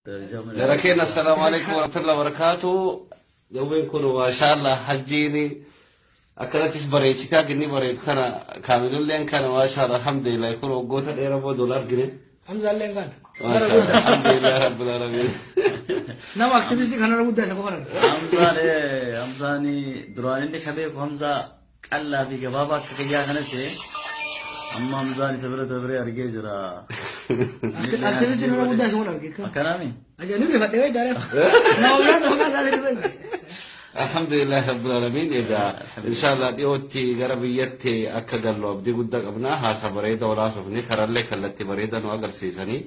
Jara keenya, assalaamu alaikum warahmatullahi wabarakatuh. Jawween kun, maashaallah, hajjiini akkanattis bareechitee akka inni bareedu kana, kaamilulleen kana, maashaallah, alhamdulillah, kun waggoota dheeraa booda wal argine. Hamzaallee kana. Maashaallah, alhamdulillah rabbil alamin. Nama aktivistii kanarra guddaa isa qofa arga. Hamzaan, Hamzaan duraan inni ka beeku Hamzaa qal'aa fi gabaabaa akka kiyyaa kanas, amma Hamzaan isa bira dabree argee jira. Aktivistii nama guddaa isa qofa arge. Akkanaami? Ajaa'iba, rifadhee wayii gaariif. Nama biraan maqaa isaa rifadhe. Alhamdulillah rabbil alamin. Egaa inshallah dhiyootti gara biyyatti akka gallu abdii guddaa qabna. Haasa bareeda wal haasofne, karallee kallattii bareeda nu agarsiisanii.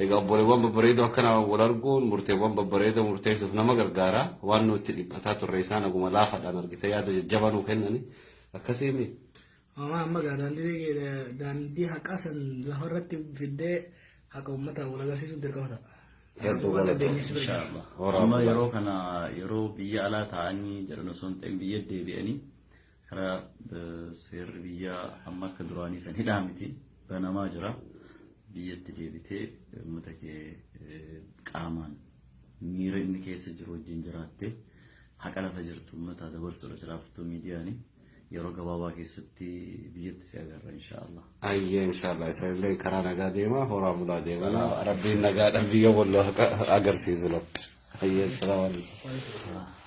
Egaa obboleewwan babbareedoo akkana wal arguun murteewwan babbareedoo murteessuuf nama gargaara. Waan nuti dhiphataa turre isaan aguma laafaadhaan argite yaada jajjabaa nuu kennani. Akkasiimi. Amma amma gaa daandii haqaa san lafarratti fiddee haqa uummataa wal agarsiisuun dirqama ta'a. Hedduu Waan galatoomna. dandeenye si bira jira. Inshaallah. Horaa Amma bulaa. yeroo kana yeroo biyya alaa ta'anii jedhan osoo hin ta'in biyya deebi'anii karaa seerri biyya amma akka duraanii san hidhaa miti, banamaa jira. Biyyatti deebitee uummata kee qaamaan miira inni keessa jiru wajjin jiraattee haqa lafa jirtu uummataa dabarsuudha silaaftuu miidiyaani. Yeroo gabaabaa keessatti biyyatti si agarra, inshaallah. Ayyee, inshallah, isanillee karaa nagaa deema, horaa bulaa deemana, rabbiin nagaadhaan biyya walloo agarsiisu lafa. Ayyee, assalaamu alaikum.